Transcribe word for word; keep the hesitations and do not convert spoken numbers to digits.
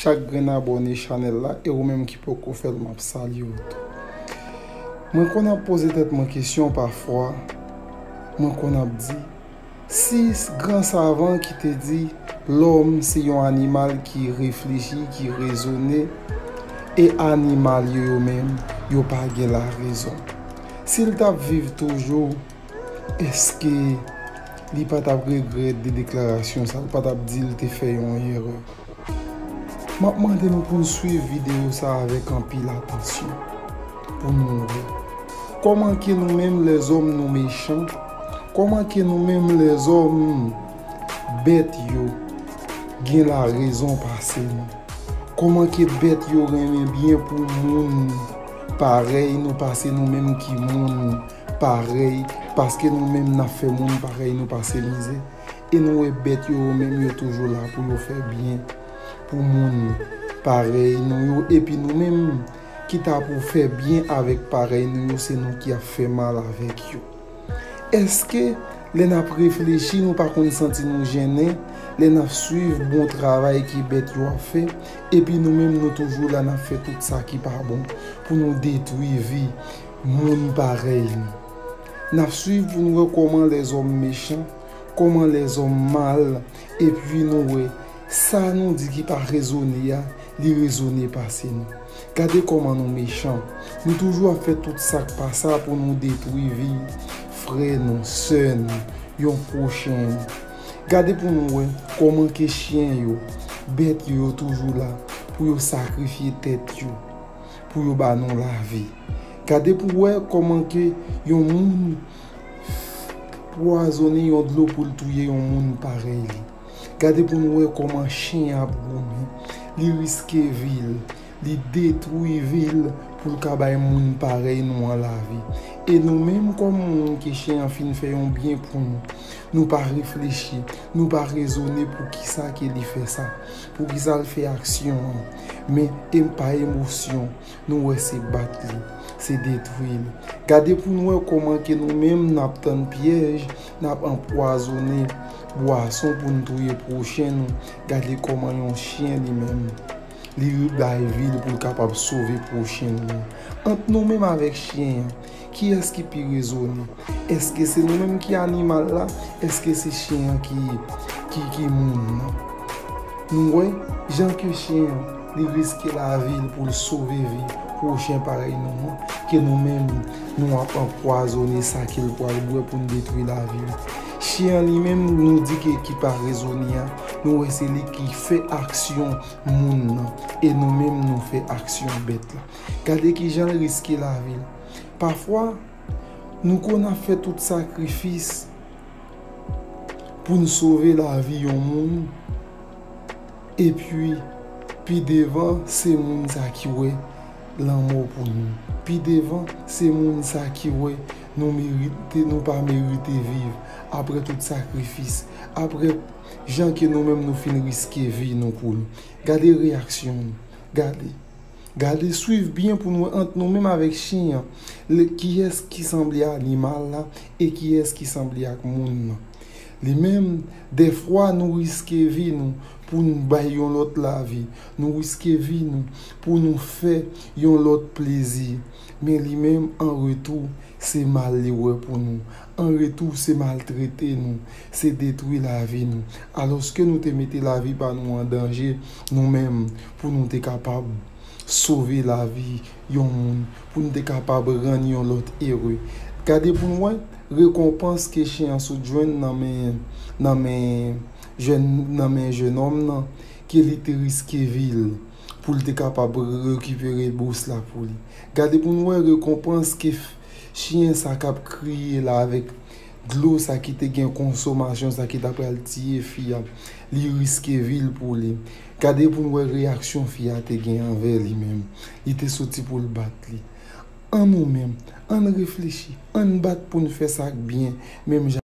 Chak grenn abòne chanèl la, e ou menm ki poko fè l, m ap salye w tou. Mwen konn ap poze tèt mwen kesyon pafwa, mwen konn ap di, si gran savan ki te di lòm se yon animal ki reflechi, ki rezone, e animal yo, yo menm, yo pa gen larezon. Si l t ap viv toujou, èske li pa t ap regrèt de deklarasyon sa, li pa t ap di l te fè yon erè? M ap mande nou pou n swiv videyo sa avèk anpil atansyon, pou nou wè kòman ke nou menm lèzòm nou mechan, kòman ke nou menm lèzòm bèt yo gen larezon pase nou, kòman ke bèt yo renmen byen pou moun parèy nou pase nou menm ki moun parèy, paske nou menm n ap fè moun parèy nou pase mizè. E nou wè bèt yo, yo menm yo toujou la pou yo fè byen pou moun parèy nou yo, epi nou menm ki ta pou fè byen avèk parèy nou yo, se nou ki ap fè mal avèk yo. Èske lè n ap reflechi, nou pa konn santi nou jennen lè n ap swiv bon travay ke bèt yo ap fè, epi nou menm nou toujou la, n ap fè tout sa ki pa bon pou nou detwi vi moun parèy nou? N ap swiv pou nou wè kòman lèzòm mechan, kòman lèzòm mal, epi nou wè sa nou di ki pa rezone a, li rezone pase nou. Gade kòman nou mechan. Nou toujou ap fè tout sa k pa sa pou nou detwi vi frè nou, sè nou, yon pwochen nou. Gade pou nou wè kòman ke chen yo, bèt yo, yo toujou la pou yo sakrifye tèt yo, pou yo ba nou lavi. Gade pou wè kòman ke yon moun pwazonnen yon dlo pou l touye yon moun parèy li. Gade pou nou wè kòman chen ap goumen. Li riske vi l, li detwi vi l pou l ka bay moun parèy nou an lavi. E nou menm kòm moun ke chen an fin fè yon byen pou nou, nou pa reflechi, nou pa rezone pou kisa ke li fè sa, pou kisa l fè aksyon an. Men e pa emosyon, nou wè se bat li, se detwi li. Gade pou nou wè kòman ke nou menm n ap tann pyèj, n ap anpwazonnen bwason pou n touye pwochen nou. Gade kòman yon chen li menm, li bay vi l pou l kapab sove pwochen li. Ant nou menm avèk chen an, kiyès ki pi rezone? Èske se nou menm ki animal la? Èske se chen an ki, ki, ki moun nan? Nou wè, jan ke chen an, li riske lavi l pou l sove vi pwochen parèy nou an, ke nou menm, nou ap anpwazonnen sa ke l pral bwè pou n detwi lavi l. Chen an li menm, nou di ke ki pa rezone a, nou wè se li ki fè aksyon moun nan, e nou menm nou fè aksyon bèt la. Gade ki jan l riske lavi l. Pafwa, nou konn ap fè tout sakrifis pou n sove lavi yon moun, epi pi devan, se moun sa ki wè lanmò pou nou. Pi devan, se moun sa ki wè nou merite, nou pa merite viv, apre tout sakrifis, apre jan ke nou menm nou fin riske vi nou pou li. Gade reyaksyon nou. Gade. Gade, swiv byen pou n wè ant nou menm avèk chen an, le, kiyès ki sanble animal la e kiyès ki sanble ak moun nan. Li menm, dèfwa nou riske vi nou pou n bay yon lòt lavi, nou riske vi nou pou nou fè yon lòt plezi. Men li menm, an retou, se mal li wè pou nou. An retou, se maltrete nou, se detwi lavi nou. Alòske nou te mete lavi pa nou an danje, nou menm, pou nou te kapab sove lavi yon moun, pou n te kapab rann yon lòt ere. Gade pou n wè rekonpans ke chen an sot jwenn nan men, nan men jèn, nan men jennonm nan, ke li te riske vi l pou l te kapab rekipere bous la pou li. Gade pou n wè rekonpans ke f-, chen sa k ap kriye la avèk dlo sa ki te gen konsomasyon sa ki ta pral tiye fi a, li riske vi l pou li. Gade pou n wè reyaksyon fi a te gen anvè li menm. Li te soti pou l bat li. An nou menm, ann reflechi, ann bat pou n fè sa k byen, menm jan